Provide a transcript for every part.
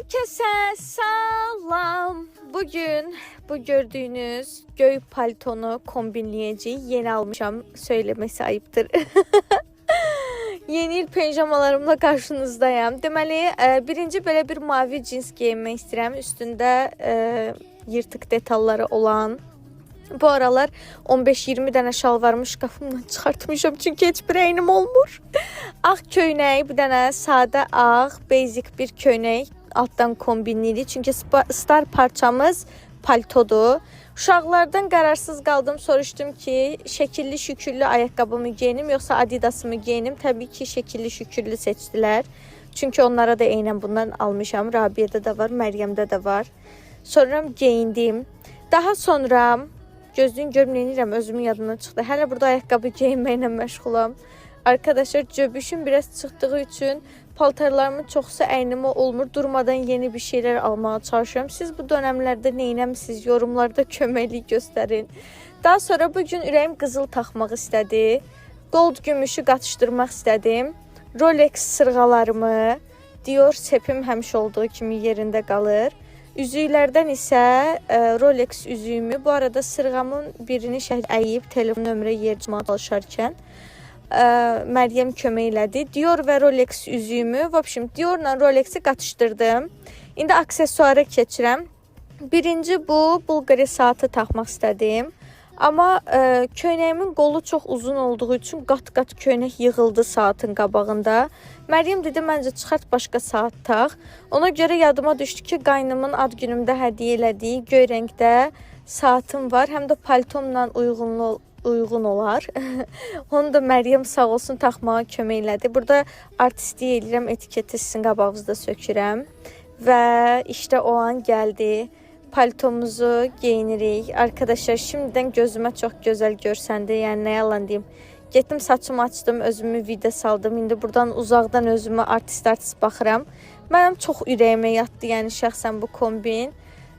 Herkese salam. Bugün bu gördüğünüz göy paltonu kombinleyeceği yeni almışam. Söylemesi ayıptır. Yeni il pijamalarımla karşınızdayım. Deməli, birinci belə bir mavi cins geyinmək istəyirəm. Üstündə yırtıq detalları olan. Bu aralar 15-20 dənə şalvarımı şkafımdan çıxartmışam çünki heç bir əynim olmur. Ağ köynək, bir dənə sadə ağ, basic bir köynək altdan kombinliyirik. Çünki star parçamız paltodur. Uşaqlardan qararsız qaldım, soruşdum ki, şəkilli şüküllü ayaqqabımı geyinim yoxsa Adidasımı geyinim? Təbii ki, şəkilli şüküllü seçdilər. Çünki onlara da eynən bundan almışam. Rabiyədə də var, Məryəmdə də var. Sonra geyindim. Daha sonra gözlüyün görüm neynirəm, özümün yadımdan çıxdı. Hələ burada ayaqqabı geyinməklə məşğulam. Arkadaşlar, cöbüşüm biraz çıxdığı üçün paltarlarımın çoxsu əynimə olmur. Durmadan yeni bir şeylər almağa çalışıram. Siz bu dövrlərdə neynəmisiniz? Yorumlarda köməklik göstərin. Daha sonra bu gün ürəyim qızıl taxmaq istədi. Gold gümüşü qatışdırmaq istədim. Rolex sırğalarımı, Dior sepim həmişə olduğu kimi yerində qalır. Üzüklərdən isə Rolex üzüyümü, bu arada sırğamın birini şəhər əyib telefon nömrə yer çıxmağa çalışarkən Məryəm kömək elədi. Dior və Rolex üzüyümü, в общем, Diorla Rolexi qatışdırdım. İndi aksesuara keçirəm. Birinci bu Bulgari saatı taxmaq istədim. Amma köynəyimin qolu çox uzun olduğu üçün qat-qat köynək yığıldı saatın qabağında. Məryəm dedi, məncə çıxart, başqa saat tax. Ona görə yadıma düşdü ki, qaynımın ad günümdə hədiyyə elədiyi göy rəngdə saatım var. Həm də paltomla uyğun olar. Onu da Məryəm sağ olsun taxmağa kömək elədi. Burada artistlik eləyirəm, etiketi sizin qabağınızda sökürəm. Və işte o an gəldi. Paltomuzu geyinirik. Arkadaşlar, şimdiden gözümə çox gözəl görsəndi. Yəni nə yalan deyim. Getdim saçımı açdım, özümü vida saldım. İndi buradan uzaqdan özümə artist artist baxıram. Mənim çox ürəyimə yatdı, yəni şəxsən bu kombin.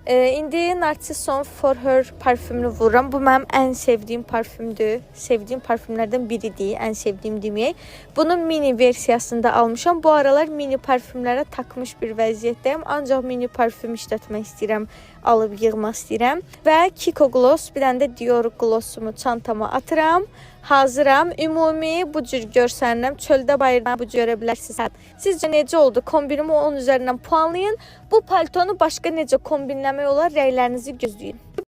İndi Narciso For Her parfümünü vururam. Bu mənim ən sevdiyim parfümdür. Sevdiyim parfümlərdən biridir. Ən sevdiyim deməyək. Bunun mini versiyasını da almışam. Bu aralar mini parfümlərə takmış bir vəziyyətdəyim. Ancaq mini parfüm işlətmək istəyirəm, alıb yığmaq istəyirəm. Və Kiko Gloss, bir dənə də Dior Glossumu çantama atıram. Hazıram. Ümumi bu cür görsənirəm. Çöldə bayırda bu cür görə bilərsiniz. Sizcə necə oldu? Kombinimi 10 üzərindən puanlayın. Bu paltonu başqa necə kombinləmək olar? Rəylərinizi gözləyirəm.